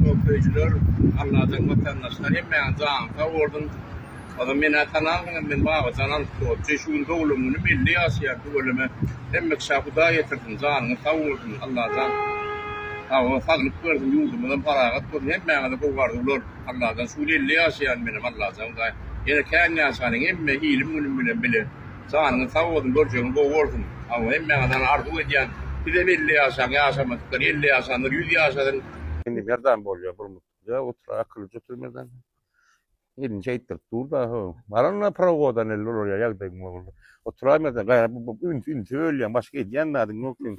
Sport söýüjiler, Allajan watandaşlar hemmäňiz janyňyz sag bolsun. Ozal menä tanarsyňyz men Babajan Alpdotçy şu gün doglan günüm 50 ýaşaýan tüweleme hemme kişä Hudaý ýetirsin janyňyz sag bolsun Allajan sag saglyk bersin ýurdumyzam parahat bolsun hemmäňize gowy arzuwlar Allajan şu gün 50 ýaşaýan menem Allajan Hudaý ýene kän ýaşalyň hemme ilim günüm bilen bile. Janyňyz sag bolsun görjegiň gowy bolsun. Hawa hemmäňizden arzuw edýän sizem 50 ýaşaň ýaşamadyklar 50 ýaşanlar 100 ýaşasyn. Indi Merdan bolýa bir mutda otur akyllyja otur Merdan. Elini şeýtdirip dur da ho. Baranda prowodan elli olar ýa ýagdaýyň boldy. Oturaý Merdan gaýra bu bu ünsi ünsi bölýäň başga edýän zadyň ýok seň.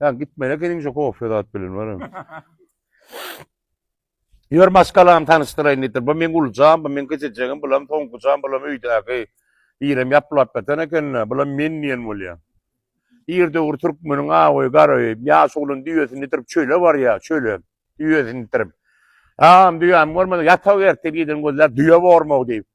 Ýa gitmeli ekeniň şo kofe zat bilen baram. Ýör maşgalamy tanyşdyraýyn diýipdir. Bu meň ulujam, bu meň kiçijegim, bulam soňkujam, bulam öýdäki. Birem ýaplap ýatan eken-dä, bulam men diýen bolýar. Ir döwür türkmeniň awy, garaöý, ýaş oglan düýesini itirip çöle barýar, çöle. Düýesini itirip. Agam düýämi görmedim, ýatak ertir irden gözläp düýe bormaw diýip.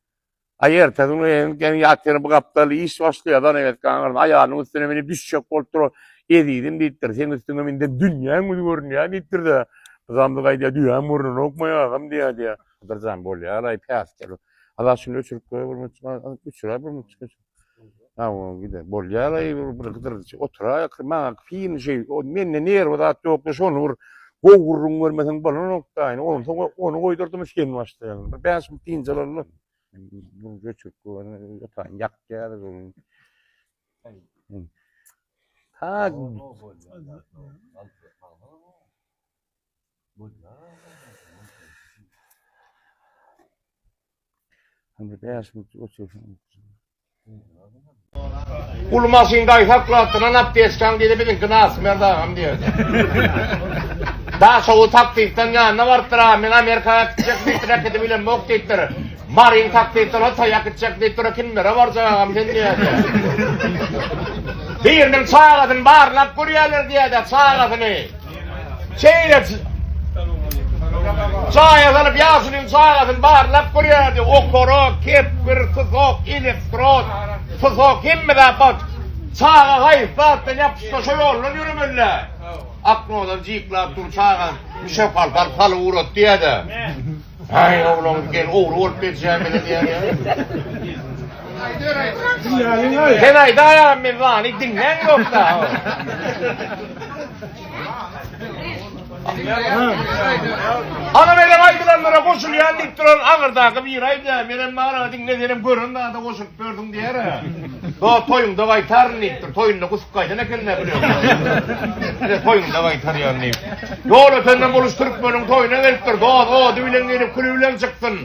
Aý ertesi gün eken ýat ýeri bu gapdal iş başlaýar zaneweskä aňyrdan aýalynyň üstüne münüp düşjek bolup dur. Ezizim diýipdir, seň üstüňe münde dünýäň ýüzi görünýär diýipdir-de. Gyzamyz aýdýar, düýäm görünenokmy agam diýýär diýýär. Hydyrjan bolýar-aý päsgel. Ala şuny öçürip goý bir minut, öçüräý bir minut. Hawa gider. Bolýar-aý bir Hydyr oturaý maňa kyn şeý mende nerwi zat ýokdy şony bir gowy gürrüň bermeseň bolanok-da indi onsoň ony goýdurdym sen başlaýaň. Bir 5 minut dynç alaly. Bunu göçürip goýan ýakýar. Ta Bir 5 minut otursun. Uly maşyn daýy saklapdyr, lan apteçkaň diýdi, biziňki Nasmerd agam diýerdi. Daşoguz taksistden ýanyna barypdyr, agam men Amerika gitjek diýipdir, äkidip bilemok diýipdir. Maryň taksistden Hytaýa gitjek diýipdir, kimlere barjak agam sen diýerdi. Biriniň çagasyny barlap görýärler diýerdi, çagasyny. Şeýle çaýa salyp ýaşulyň çagasyny barlap görýärdi. Okara, kepgir, susak, elektrod, susak hemme zat bar. Çaga haýsy zatdan ýapyşsa şo ýoldan ýöremeli. Aknodan jyklap dur çaga düşek alyp alyp salyp ugrat diýýär-de. Aý oglan gel ogry bolup geçýär diýýär. Sen aýdaýam men zany diňläň ýok-da. Ana menem aýdylanlara goşulýan diýip duran aňyrdaky biri aýdýar. Menem maňa diňle senem gören zada goşulyp ýörsüň diýer. Do toýuňda gaýtaryn diýipdir. Toýunda gusup gaýdan eken-dä bilýän. Toýuňda gaýtarýan diýip. Ýol ötenden boluş türkmeniň toýuna gelipdir. Doz ody bilen gelip küli bilen çyksyn.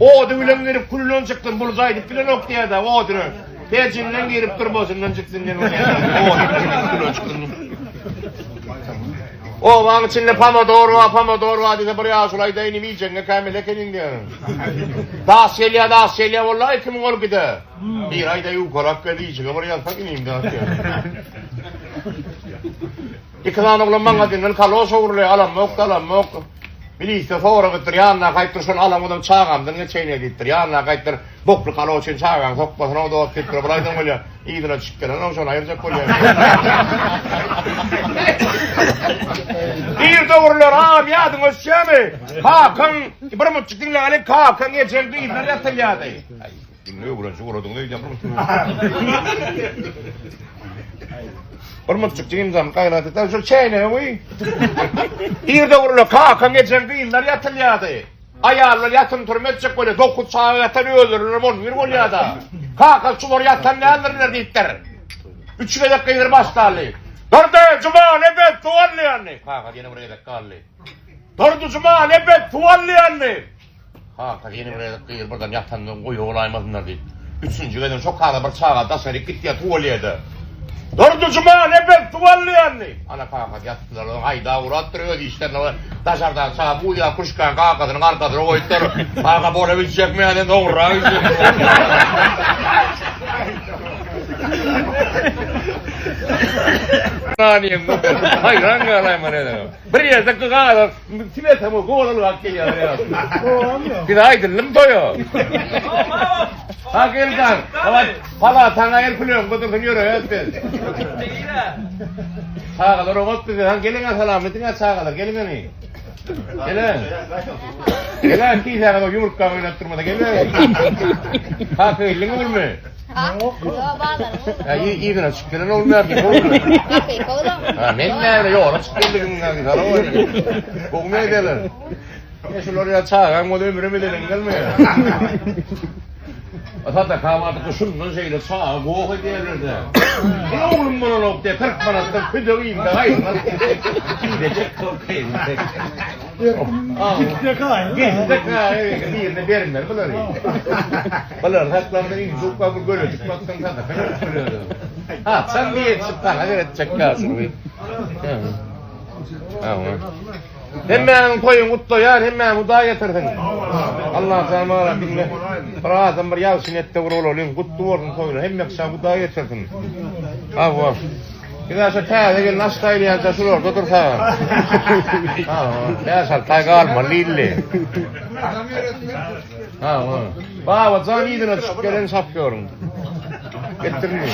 Ody bilen girip külünden çyksyn. Buluş aýdyp bilenok diýýär-de odyny. Pejinden girip turbasyndan çyksyn diýen bolýar. Ody bilen girip külünden çyksyn. Obaň içinde pomodor bar, pomodor bar diýse bir ýaşuly aýdaýyn inim iýjegiňe kämil ekeniň diýer. Daş gelýär, daş gelýär walla 2012-de. Bir aýda ýukarak geldi, işige bir ýazsak inim diýer. Iki sany oglan magazinden kaloş ogurlaýar, alamok-da, alamok. Milisiýa sorag etdir, ýanyna gaýtdyr, şony alamodam çagamdan geçeýin diýipdir. Ýanyna gaýtdyr, bokly kaloş üçin çagaňy sokmasyna dost diýipdir. Bir aýdan bolýar, yzyna düşüp gelenok, şony aýyrjak bolýar. Ir döwürler, agam ýadyňa düşýärmi? Kakaň, bir mutjyk diňläli, kakaň ejeň gyzlar ýatylýardy. Diňle öwrenşip ugradyňyz öýdýän bir mutjyk. Bir mutjyk jigimzam gaýrat et. Şu çäýnegi goý. Ir döwürler kakaň ejeň gyzlar ýatylýardy. Aýallar ýatym turum etjek bolýar. 9 çaga ýatan özlerine 11 bolýar-da. Kaka şular ýatan däldirler diýipdir. Üç gezek gygyryp başlady. Durdy, Juma, nebet, suw alýandy. Kaka ýene bir gezek galdy. Durdy, Juma, nebet, suw alýandy. Kaka ýene bir gezek gygyryp birden ýatandan goýa bolaýmasynlar diýip. Üçünji gezek şo kada bir çaga daşaryk gitýär tuwalýede. Durdy Juma nepes tuwalýandy. Ana kaka ýatdylar oň haýdap ugrapdyr öz işlerine we daşardaky çaga buz ýaly kuşkany kakasynyň arkasyna goýupdyr. Kaka bolup içjekmi ýa sen soňurrak içjekmi? Haýran galaýman ene. Bir ýerde gygalar Kim etsem o gol alyp gelýär ýa. Biz aýdyldym toýa. Ha geldan. Palataňa el külüň götürsün ýöreýäs biz. Çagalar oňat bize. Ha geliň salam ediň çagalar geliň eni. Gele. Gele, kisäňe ýumurtga oýnap durmasa gele. Kaka geldiň ogulmy? Ýok, bazaryň ogly. Ha, yzyna çykyp gelen ogul näme? Hakyky oglan. Ha, men näme ýola çykyp geldigim näme? Gowmy edeler? E şular ýa çagaň bolsa ömrüm edeniň gelmeýär. Sadaka bardyk şundan şeýle çaga goh edýärler-de. Bir oglum bolanok diýe 40 manatdan ködek iýmde gaýtmaz. Gidecek tokayım. Gitde kaýy. Gitde kaýy birine bermeli bulary. Bulary saklamda iň zukka bir gölejik baksaň sadaka berip bolýar. Ha, sen diýip sana gerekjek ýaşuly. Ha. Hemmäniň toýuny gutlaýar, hemmäni Hudaý getirsin. Allah jamala diňle. Bir adam bir ýagşy niýetde bir bolalyň, gutly bolsun toýlar. Hemme kişä Hudaý getirsin. Hawa. Biz aşa täze gelin aş gaýlaýança şularda dursa. Hawa, bäş alty aý galmaly diýildi. Hawa. Baba jan yzyna düşüp gelen şofýoryň. Getirmi?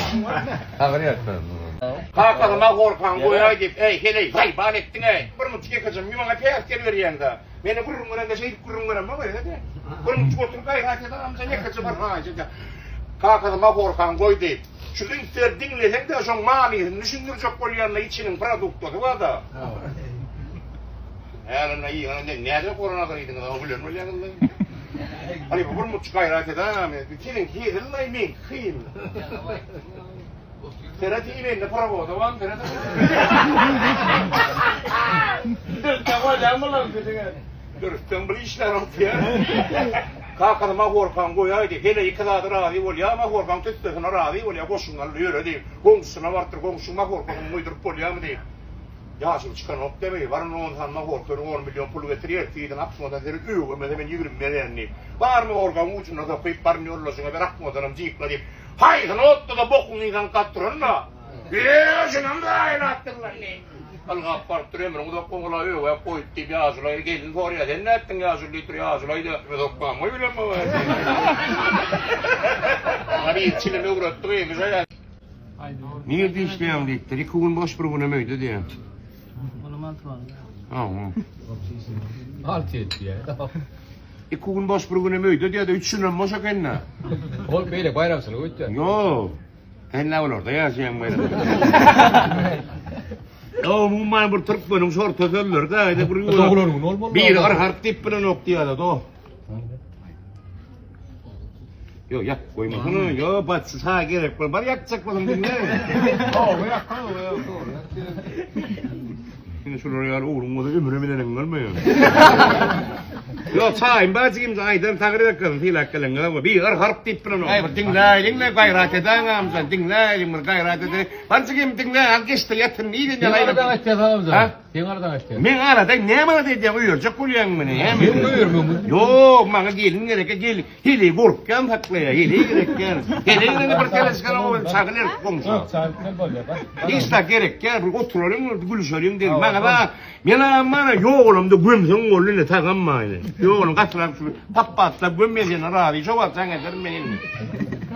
Agyr ýatdan. Kakasy mahorkaňy goýaý diýip, eý, heleý, zaýban etdiň-eý. Bir munça ýekeje maňa päsgel berýäň-dä. Meni gürrüň berende şeýdip gürrüň beremok eý-de. Bir munça oturyp gaýrat eden amca ýekeje bir haýyş edýär. Kakasy mahorkaňy goý diýip. Şu üns berip diňleseň-de, şoň manysyny düşündirjek bolýan-da içiniň produktasy bar-da. Hälinde ýygnanda nädip korona gyýdyňyz, o bilen bolýaňyz-da. Halypa bir munça gaýrat eden, seniň hezil-laý meňki kyn. Seret iýmende prowoda bar, seret. Dürtden bolýan bular diňe. Dürtden bir işler otýar. Kakasy mahorkaň goýaýdy. Hele iki zada razy bolýar, mahorkaň tüssesine razy bolýar, goşuňy al ýöre diýip. Goňşusyna barypdyr, goňşyň mahorkasyny guýduryp bolýarmy diýip. Ýaşuly çykanok demi, baryn on sany mahorkany on million pul getir, ertirden akmadan seni öwemese men 20 bererin diýip. Bar mahorkaň ujuna sokyp, baryn ýoldaşyňa ber, akmadanam jykla diýip. Haýsyny otda-da bokuň yzan gatdyranda, Eee, şunam zaýalapdyrlar diýip, ylgap barypdyr, ömrüň uzak ogla öwäp goýup diýip, ýaşula gelin soraýar, sen nätdiň ýaşuly diýipdir, ýaşulaý-da, Öz okgammy bilen bu Maňa bir çilim öwretdi gyzy. Nirde işleýäň diýipdir, iki gün boş bir günem öýde diýýär. Hawa. Alty etdi. Iki gün boş bir günem öýde diýýär-de, üç günem boş eken-dä. Ol beýle baýramçylyk öýtýär. Ýok. Sen näme olarda ýaşaýaň beýle? Ýa umuman bir türkmeniň şorta sözleri gaýda bir ýola. Doglan gün bolmaly. Biri bir harp diýip bilenok diýýär-de, do. Ýok, ýak goýmasyna, ýok, batçy saňa gerek bol. Bar ýakjak bolsaň diňle. Hawa, ýak, ýak, dogry. Ine şular ýaly ogluň bolsa ömrüm bilen görmeýär. Ýok, çaýym bar jigim, aýdan tagyr berkazyn sylap gelen gyz. Bir gar harp diýip bilen. Aý bir diňläýliň le gaýrat edäň amjan, diňläýliň bir gaýrat edäň. Bar jigim diňle, al geçdi ýatyn nirden Seň ýaly. aradan aýtýar amjan. Ha? Seň aradan aýtýar. Men arada näme arada edýän öýerjek bolýaň meni, hä? Sen öýermegiň. Ýok, maňa gelin gerek, gelin. Heleý gorkýan saklaýar, heleý gerek däl. Heleý bilen bir teleşkana goýup çagyl erip goňşa. Ýok, çagyl bilen bolýar. Hiç zat gerek däl, bir oturalyň, bir gülüşeliň diýip. Maňa da, men mana ýogalamda gömseň boldy indi tagam maýny. Ýogalyň gatyrak şu tapbatlap göm men senden razy, şo wagt jaň ederim men indi.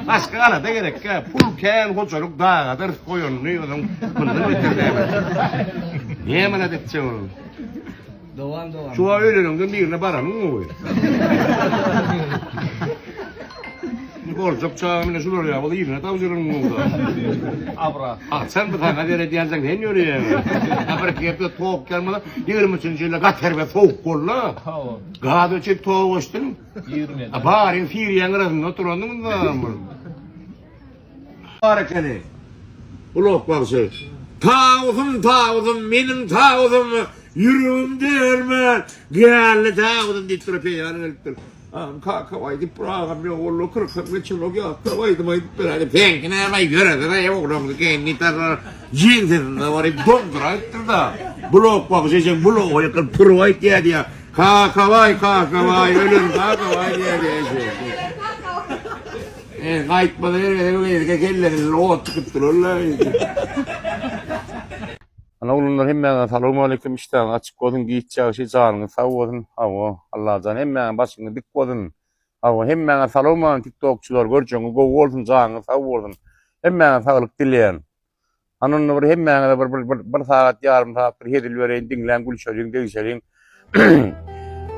Başga alada gerek däl. Pul kän, hojalyk dagadyr, goýanyny özüň mundan beter näme. Näme alada etjek ol? Dowam dowam. Şu wagt öýleniňden birine baranyň gowy. Boljak çaga mine şular ýa, ol ýerine tabşyryň gowy. Abra. Haçan bu saňa beredýänsiň sen ýörýäň. Ha bir gepde tok gelmedi. 23-nji ýylda gaty erbet sowuk boldy. Hawa. Gaz öçüp tok öçdüň. 27. Ha baryň Siriýaň gyrasynda oturandyň da. Bar ekeni. Ulak bagşy. Tawusym, tawusym, meniň tawusym, ýüregimde ölmän, geldi tawusym diýip durup peýany gelipdir. Agam kakabaý diýip bir agam ýok, ol kyrkam geçenok ýatda aýdym aýdyp beräýdi. Seňki näme ýöresene eý oglan geýin diýip ýeňsesinde baryp doňduraýypdyr-da. Bulak bagşy ejeň bulagy ýykyp turup aýtýar diýýär. Kakabaý, kakabaý, ölen kakabaý diýýär ejeň. E, gaýtmasa her gezek kellesinde ot çykyp durarlar. Ana oglanlar hemmäňize salowmaleýkim işdäňiz açyk bolsun giç ýagşy janyňyz sag bolsun hawa Allajan hemmäňiň başyňyz dik bolsun hawa hemmäňe salowmaleýkim tiktokçylar görjegiňiz gowy bolsun janyňyz sag bolsun hemmäňe saglyk dileýän Ana onda bir hemmäňize bir bir bir, bir sagat ýarym sagat bir hezil bereýin diňläň gülşeliň degişeliň.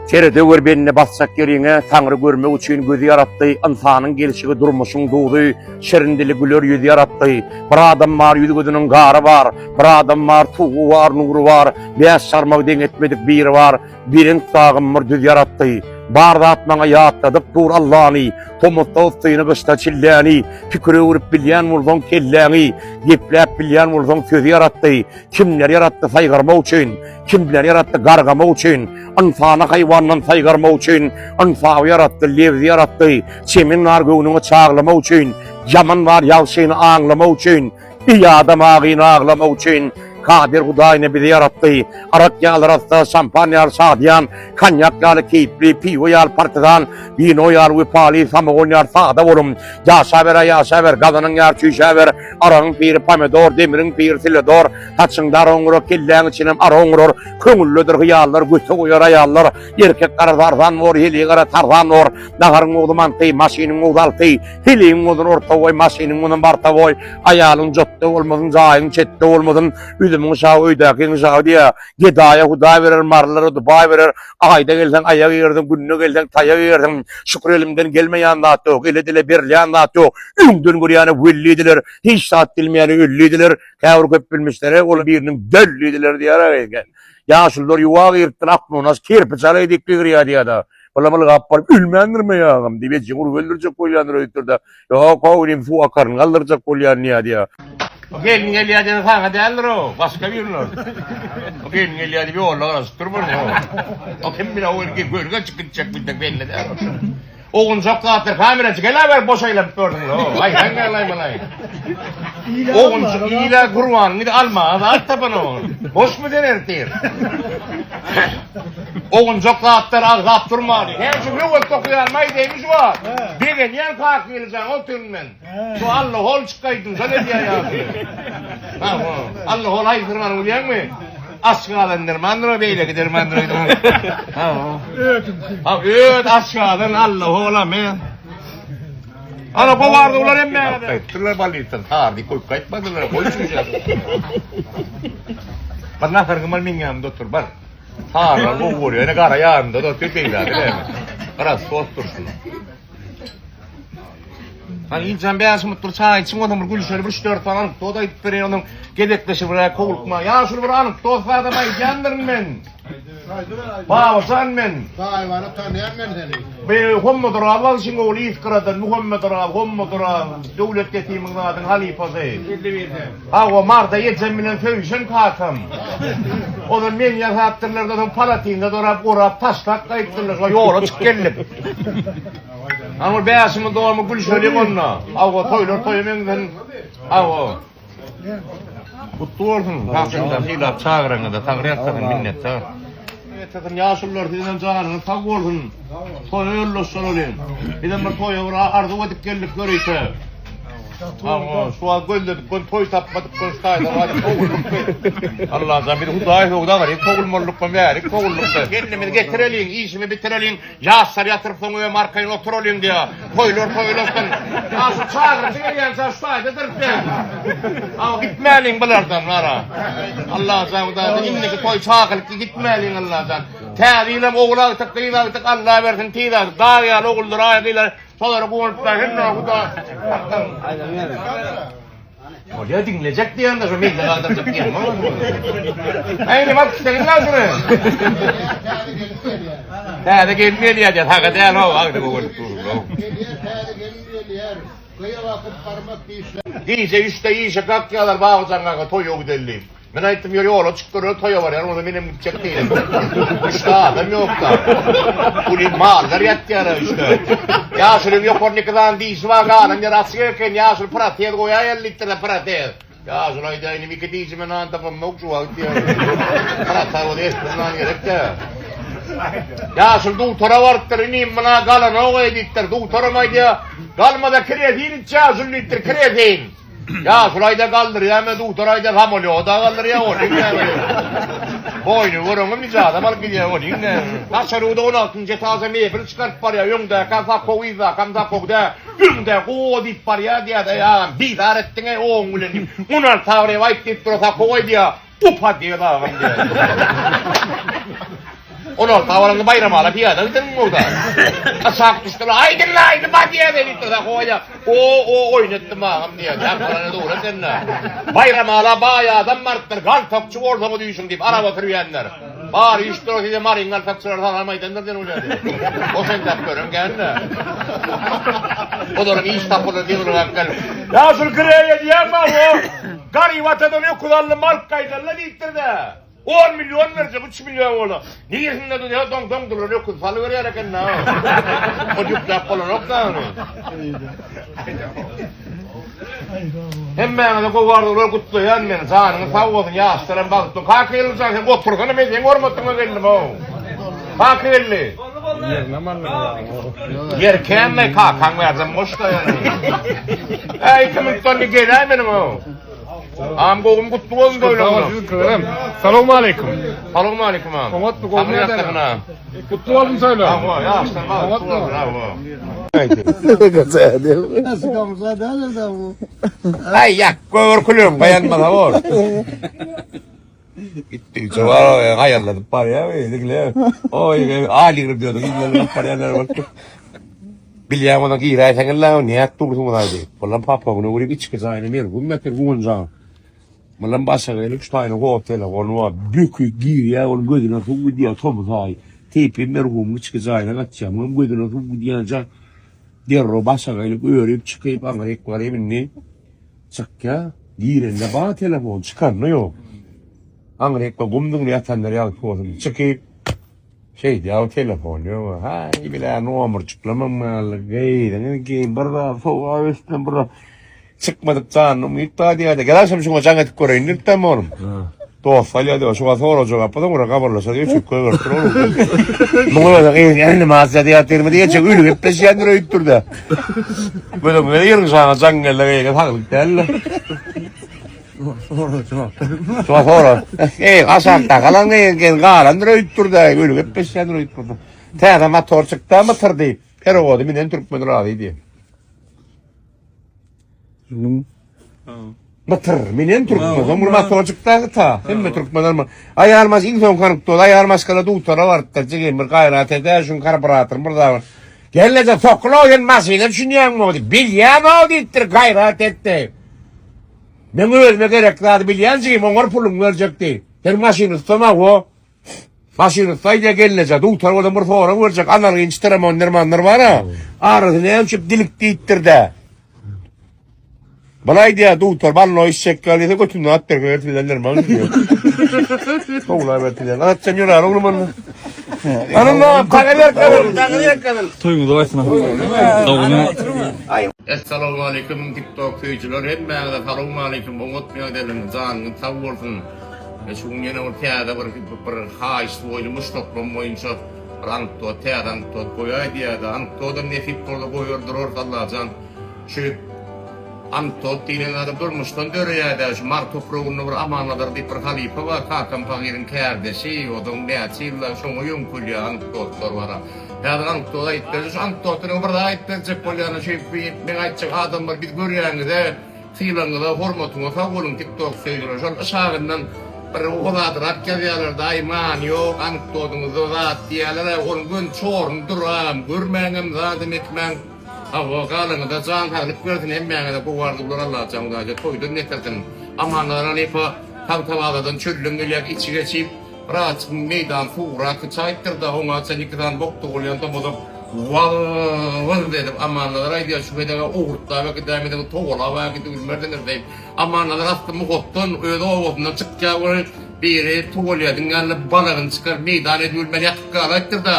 Serede gör bende basjak ýeriňe, Taňry görmek üçin gözi ýaratdy, Ynsanyň gelşigi durmuşyň duzy, Şirin dili güler ýüzi ýaratdy. Bir adam bar ýüz-gözüniň gary bar, Bir adam bar tugy bar, nury bar, Bäş çarmagy deň etmedik biri bar, Belent dagym bir düz ýaratdy. Bar zat maňa ýatladyp dur Allany, Tomusda yssyny, gyşda çilläni, Pikir öwrüp bilýän bolsaň kelläňi, Gepläp bilýän bolsaň sözi ýaratdy. Kimleri ýaratdy saýgarmak üçin, Kimleri ýaratdy gargamak üçin, Ynsany haýwandan saýgarmak üçin, Ynsaby ýaratdy, lebzi ýaratdy, Çemen bar göwnüňi çaglamak üçin, Ýaman bar ýagşyny aňlamak üçin, Eý adam agyny aglamak üçin, Kadyr Hudaýyna bizi ýaratdy. Arak ýaly arassa, şampan ýaly şadyýan, konýak ýaly keýpli, piwo ýaly partizan, wino ýaly wepaly, samogon ýaly sada boluň. Ýaşaber-ä ýaşaber, gazanyň ýary çüýşäber, aragyň piri pomidor, demiriň piri siledor, saçyňda ara oňurar, kelläň içinem ara oňurar, köňüllidir hyýallar, göte goýar aýallar, erkek garaz arzan bor, heleý gara tarzan bor, naharyň ogzy manty, maşynyň ogzy alty, heleýiň ogzuny orta goý, maşynyň ogzuny barta goý, aýalyň jotda bolmasyn, jaýyň çetde bolmasyn, üzümiň şagy öýdäkiň şagy diýýär, gedaýa Hudaý berer, marylara Dubaý berer, Aýda gelseň aýak iýersiň, günde gelseň taýak iýersiň. Şükür elimden gelmeýän zat ýok, ele-dile berilýän zat ýok. Öňden görýäne welli ediler, hiç zat bilmeýäne ölli ediler. Käbir köp bilmişlere ol biriniň dölli ediler diýýär. Ýaşulular ýuwa giripdir, aknonas kerpiç alaý diýip gygyrýar diýýär-de. Bulam ylgap baryp, ölmändirmi ýagam diýip, ejeňi urup öldürjek bolýandyr öýtdür-de. Ýok, how diýip, suw akaryny galdyrjak bolýan diýýär diýýär. O gelin gelýär diýen saňa däldir o, başga birine. O gelin gelýär diýip ýolda garaşyp durmaryn o. O kim bile o gelin gölge çykyp gitjek bildik belli däl. Ogunjak zatlar kameraçy gel haber boş aýlanyp gördüň lo. Aý sen gel aýmalaý. Ogunjak ile gurbanyny gidip almaga zat tapan o. Boşmy sen ertir? Ogunjak zatlar agzap durmaly. Näme üçin höwes tokuýan maýdaýmy şu wagt? Begenýän kakiljan otyryn men. Şu Alla hol çykaýdym, şol edýär ýaly. Ha, Alla hol aýdyrmany bilýäňmi? Aç galan dermandyr o, beýleki dermandyr. Ha, ha, öt aç galan Alla hola men. Ana gowardy ular hemmäňe. Gaýtdylar bolnitsadan, tardy koýup gaýtmadylar, goý şu Bir nahar gymal meň ýanymda otur, bar. Tarlar gowy görýär, ýene gara ýanynda da otyr beýle näme. Biraz sos dursun. Hani Iljan bäş minut bir çaý içiň ondan bir gülüşeli bir 3-4 sany anekdot aýdyp bereýin onuň gezekleşip bir kowlukma. Ýa şul bir anekdot zadam aýdýandyryn men. Babajan men. Gaýybana tanýan men seni. Be Hommadyr aga bagşyň ogly Iskradan Muhammedyr aga Hommadyr aga Döwlet Ýetimiň zadyň halypasy. Hawa Marda ejem bilen söýüşen kakam. Ozal men ýasapdyrlar-da soň palatinde dorap orap taşlap gaýtdyrlar. Şo ýola çykyp geldik. Ana ol bäşimiz dogamy gülşeliň onda. Hawa toýlar toýa meňzesin. Hawa. Gutly bolsun. Hakyňda sylap çagyraňyza Taňry ýalkasyn minnetdar. Ýetesin ýaşulular sizem janyňyz sag bolsun. Toýa ýoldaş bolalyň. Bizem bir toýa bir arzuw edip geldik ýörite. Hawa, şu wagt gözledik gün toý tapmadyk gün şu taýda baryp sowulduk biz. Allajan biz Hudaý sowdy agaryk sowulmalylykdan bärik sowulduk biz. Kendimizi getireliň, işimi bitireliň. Ýaşlar ýatyryp soň öýem arkaýyn oturalyň diýýär. Toýlar toýlaşsyn. A şu çagyryjy gelýänçä şu taýda durup ben. A gitmäliň bulardan bara. Allajan Hudaý indiki toý çakylyk gitmäliň Allajan. Täze ýylam ogul agtyk gyz agtyk Alla bersin tiz agtyk. Dag ýaly oguldyr aý gyzlar şolara guwanyp da hemme Hudaý. Bolýa diňlejek diýende şu mende galdyrjak diýen. Aýny bak istegin şuny. Täze gelin gelýär diýär. Haga däl o, agdy bolup dur. Gelýär täze gelin gelýär. Gyýa bakyp barmak dişler. Gije üçde işe kalkýarlar Babajan kaka toýa gideli. Men aýtdym ýör ýola çyk göreli toýa barýar bolsa menem gitjek diýdim. Üçde adam ýokda. Uly mallar ýatýar üçde. Ýaşulyň ýokarynda iki sany dişi bar galan ýeri açyk eken ýaşuly protez goýaýaly diýipdir protez. Ýaşuly aýdýar inim iki dişime nan tapamok şu wagt diýýär. Protez bolsa esli nan gerek-dä. Ýaşuly dugtora barypdyr inim muna galanok-eý diýipdir. Dugtoram aýdýar galmasa kresin iç ýaşuly diýipdir kresin. Ýaşuly aýda galdyrýar, men dugtor aýda samolýoda galdyrýar, onuň näme? Boýny göreňmi nije adam alyp gidýär, onuň näme? Daşary ýurda on altynjy etaža mebel çykaryp barýar, öňdäkam sakow, yzdakam sakow dä, öňde go diýip barýar diýýär, eý agam, bizar etdiň-eý oň bilen diýip, on alty agryp aýt diýip duran sakow aýdýar, upa diýýär agam diýýär. 16 baranda Baýramala pyýada gideniň bolda. Aşak düşdüler. Aýdyň aýdym diýýär diýipdir. Howa. O o oýun etdim agam diýýär. Ýaňkylana dogry ekende. Baýramala baý adam barypdyr. Galtakçy bolsaňyz üýşüň diýip araba sürýänler. Bar üýşdüler size Maryň galtakçylary salam aýdandyr diýen bolýardy. O sen tap gören gände. Olaryň iş tapylar diýip gelip. Ýa şul kireýe diýýän bar o. Garyp atadan öküz aldym alyp gaýdanla diýipdir-de. On million berjek, üç million bola. Niresinde durýar, doň doň duran öküz salyberýär eken-dä. O ýükläp bolanok-da ony. Hemmäňize gowy arzuwlar gutlaýan men. Janyňyz sag bolsun, ýaşlaram bagtly. Kaka Geldijan sen otursana men seň hormatyňa geldim-ow. Kaka Geldi. Ýer känmi kakaň bärdem boş-da ýöne. Äý, iki minutdan bir geläý meniň-ow. Am gowum gutly bolsun toýlaryňyz. Salam aleyküm. Salam aleyküm am. Oňatmy gowy ýagdaýlar? Gutly bolsun toýlar. Hawa, ýaşlar bagtly bolsun. Hawa. Aý ýak, göwür külüň gaýanmasa bor. Gitdigiçe bar, aýarladyp barýar, diňle. Oý, al ýygyryp diýdi, ýygyryp barýanlar bolupdyr. Bilýän bolsaň giräýseň illa näet dursuň aýdy. Bulam papagyny görüp içki jaýyna merhum ýatyr guwanjaň. Bulam başa gelip şu taýyna hotele gonup böki girýär onuň gözüne suw gidýär tomus aýy. Teýpi merhumyň içki jaýyna gaçýar. Munuň gözüne suw gidýänçä derrew başa gelip örüp çykyp aňryk baryp indi çykýar. Girende bar telefon çykanda ýok. Aňrykda gumdugyny ýatanlar ýagty bolsun. Çykyp Şeýdýär telefon ýok. Haý bilä nomerçiklemem galdy. Geýdiňiz geýin bir zat sowap üstüne bir zat. Çykmadyk janyny umyt bar diýýärdi. Gel agşam şuňa jaň edip göreýin diýipdem oglum. Dost alýar diýýär. Şuňa sora jogap bolsa ora gabarlaşar diýip çüp goýberipdir oglum. Muňa özi gyz reanimasiýa diýýär diýip diýjek öli gepleşýändir öýüpdir-de. Gözüňe ýyryň şaňa jaň geldi gyz saglyk däl-de. Şoňa sora. Eý, aşakda galan gel galandyr öýüpdir-de, öli gepleşýändir öýüpdir. Täze motor çykdy, motor diýip, perowody minen türkmen razy diýip. Motor minen türkmen, soň bir motor çykdy ta. Hemme türkmenler aýal maş iň soňky anekdot, aýal maşgala dutara barypdyr, jigim bir gaýrat edä, şuň karburatoryn bir zat. Gelneje sokula sen maşyna düşünýäňmi diýip, bilýän-ow diýipdir, gaýrat et diýip. Meň özüme gerek zady bilýän jigim, oňar puluňy berjek diý. Sen maşyn ussam-a, wo. Maşyn ussa aýdýar gelneje, dugtar bolsam bir sorag berjek, analgin çitiramon dermanlar bar-a. Arasy näme üçin dilik diýipdir-dä. Bul aýdýar, dugtar balno içjek ýaly diýse götünden at berip berip derman diýýär. Sowlap berip diýýär. Atjan ýöräli oglum onda. Anam, taga ber, taga ber. Toýuňyz baýsyn. Dogany. Essalawmaleýkim TikTok söýüjiler hemmäňize salowmaleýkim oňat ýagdaýlaryňyz janyňyz sag bolsun we şu gün ýene bir täze bir bir haýyşt boýunça muşdaklarym boýunça bir anekdot täze anekdot goýaý diýýärdi anekdodam nesip bolsa goýar durarys Allajan şu anekdot diýlen zada durmuşdan döreýärdä şu Mary topragynda bir Amannazar diýip bir halypa bar kakam pahyryň kärdeşi ozaň näçe ýyllar şoňa ýöňkelýär anekdotlar bara Häzir anekdot aýdyp berjek. Şu anekdotdan öň bir zat aýdyp berjek bolýan. Şu meň aýtjak adamlar biz görýäňize, sylagyňyza, hormatyňa sag boluň TikTok söýgüler. Şol yşagyndan bir o zadyrak ýazýarlar-da, aý many ýok anekdodyňyzda zat diýýärler-ä, onuň göni çoruny duram, görmäňem zadam etmäň. Hawa, galyňyza jan saglyk bersin hemmäňize gowy arzuwlar Allajan Hudaýja toýdan getirsin. Amannazar halypa Tagtabazardan çölden gelýär içi geçip. Biraz meýdan suwrak çaýypdyr-da, oňa çen iki sany bok dogulýan tomazak waz-wyz edip Amannazar aýdýar, şu gezeg-ä owurtlap äkidäýmeseňiz togalap äkidibilmersiňiz diýip. Amannazar asly Muhatdan, öz obasyndan çykýar we biri tuwalýadyň ýanynda balagyny çykaryp meýdan edibilmän ýatyp galaýypdyr-da,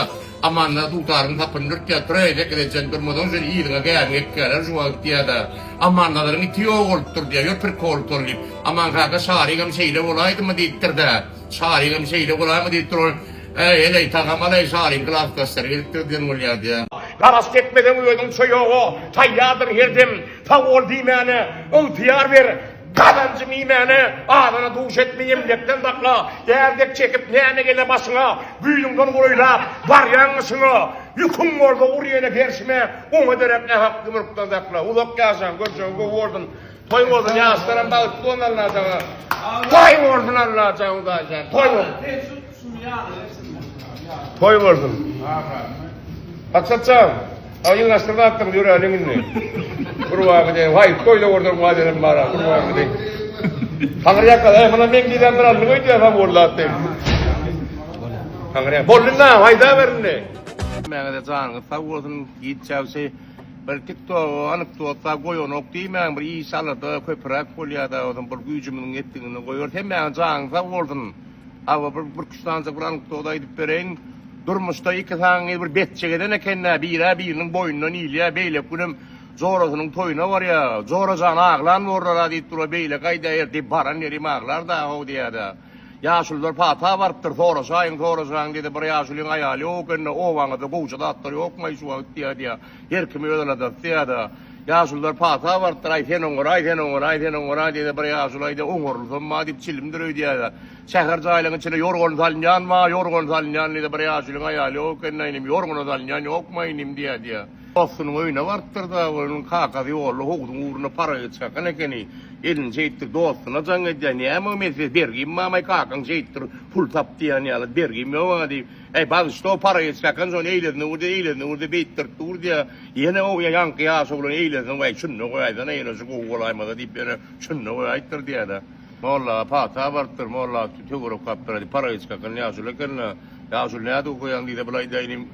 Amannazar dutaryň sapyny dürtýär, Tur-eý, Zekirejen, durmasaň şeýle yzyňa gämiň ekýärler şu wagt diýýär-de. Amannazaryň iti ýogalypdyr diýýär, ýör prikol tol diýip. Aman kaka Şarigem şeýle bolaýdymy diýipdir-de. Şarigem şeýle bolaýmy diýip duran, Äý, heleý, tagam-alaý, Şaryň klasdaşlary gelipdir diýen bolýar diýýär. Garaşyk etmeseň özüň çoýaga, Taýýardyr her dem, sag bol diýmäne, Ygtyýar ber, gazanjyň iýmäne, Azana duş etme, emläkden sakla, Därdek çekip, näme gele başyňa, Güýzüňden golaýlap, barýaň gyşyňa, Ýüküň bolsa ur ýene gerşime, Oňa derek nähak ýumrukdan sakla. Uzak ýaşaň, görjegiň gowy bolsun. Toý bolsun ýaşlaram bagtly bolsun Allajan. Toý bolsun Allajan Hudaýjan. Toý bolsun. Toý bolsun. Maksatjan, a ýygnaşdyr zatlaryňy ýöräliň indi. Gurban gideýin. Haý, toýda görsem gaýdanam bar-a, gurban gideýin. Taňryýaka, eý, muny men diýýän bir alnyň öýdýän ha boldy diýip. Taňryýaka. Boldy indi, haýdaber indi. Hemmäňize janyňyz sag bolsun, Giç ýagşy. Bir TikToga anekdotlar goýanok diýmäň, bir iş alada köpüräk bolýada, ozam bir güýjümiziň ýetdigini goýarys. Hemmäňiz janyňyz sag bolsun. Hawa bir bir üç sanyjak bir anekdot aýdyp bereýin. Durmuşda iki sany gyz bir betjek eden ekende, birä biriniň boýundan ilýä, beýleki günem jorasynyň toýuna barýa. Jorajan aglan borlar-a diýip dur, beýleki aýdýa, ertir baran ýerim aglar-da how diýýä-de. Ýaşulular pata barypdyr, soraşaýyň, soraşaýyň diýdi, bir ýaşulyň aýaly ýok ekende, obaňyzda gowja zatlar ýokmaý şu wagt diýýä diýýä. Her kim öz aladasy diýýä-de. Ýaşulular pata barypdyr, aý sen oňaraý, sen oňaraý, sen oňaraý diýdi, bir ýaşuly aýdýa, oňarylsam ma diýip çilimdir öýdýä-de. Şäher jaýlaryň içine ýorgan salynýan bar, ýorgan salynýan diýdi, bir ýaşulyň aýaly ýok ekende, inim ýorgana salynýan ýokmaý inim diýýä diýýä. Dostunyň öýüne barypdyr-da, onuň kakasy ýolda howzuň ugrunda para çakan ekeni. Elini şeýtdir, dostuna jaň edýär, Näme o mesele, bergim barmaý, kakaň şeýtdir, pul tap diýýän ýaly, bergim ýok maňa diýip, Äý, bagyşla, o para çakan şony eýlesine urdy, eýlesine urdy, beýtdirip dur diýýär. Ýene o ýaňky ýaş oglan eýlesine, Waý, şunda goýaýsana, ýene şu gowy bolaýmasa diýip, ýene şunda goýaýypdyr diýýär-de. Molla pata barypdyr, molla töwerek okapdyr, para çakan ýaşuly eken-de, Ýaşuly nädip okaýaň diýse, bulaý diýýär,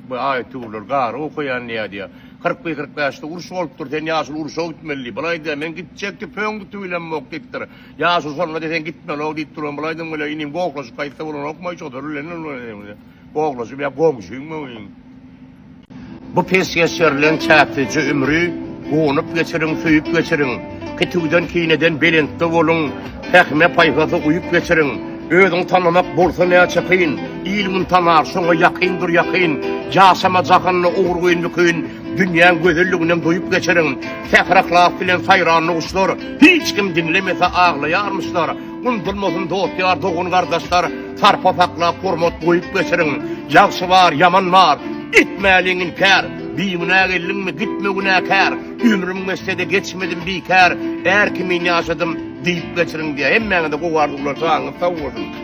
Bu aýat-töwirleri gary okaýan diýýär diýýär. 41, 45-de uruş bolupdyr, sen ýaşuly urşa gitmeli diýip. Bulaý diýýär, men gitjek tüpeň tutubilemok diýipdir. Ýaşuly şonda diýýär, sen gitmeli-ow diýip duran bulaýdym welin, inim gohlaşyp gaýtsa bolanokmy, şolar bilen gohlaşyp ýa goňşyňmy? Bu peşgeş berlen çäksizje ömri Guwanyp geçiriň, söýüp geçiriň. Kitüwden, kineden belentde boluň, Pähime-paýhasa uýup geçiriň. Özüňi tanamak bolsa näçe kyn, Il-gün tanar, şoňa ýakyndyr ýakyn. Ýaşama jahanda ogryn-bükün, Dünýäň gözelliginem duýup geçiriň. Säher-yhlas bilen saýran guşlar, Hiç kim diňlemese aglaýarmyşlar. Unudylmasyn dost-ýar, dogan-gardaşlar, Sarpa saklap, hormat goýup geçiriň. Ýagşy bar, ýaman bar, etmäliň inkär, Bigünä geldiňmi, gitme günäkär. Ömrüm geçse-de geçmedim bikär, Är kimin ýaşadym diýip geçiriň diýýär. Hemmäňize gowy arzuwlar, janyňyz sag bolsun.